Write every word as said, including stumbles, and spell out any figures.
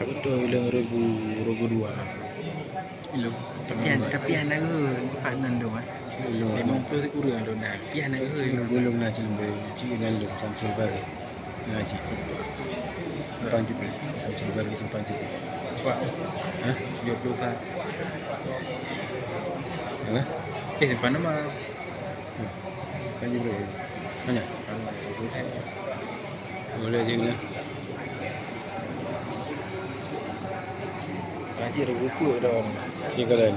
Beutôi, ilong regu, regu dua. Ilong. Tapi han, tapi hana geuh, Pak, nan dong, ah. Ilong. Limong puluh sikureueng dong dah. Tapi hana geuh. Gulong na cilembé, ci ngan lôn Samsul Baru. Na ci. Simpang Jepit. Samsul Baru Simpang Jepit. Pak. Hah? Dua puluh empat. Hah? Eh, depan nama? Kan Jibril. Banyak? Boleh je kena. Haji ada rupa dah. Sini kalian.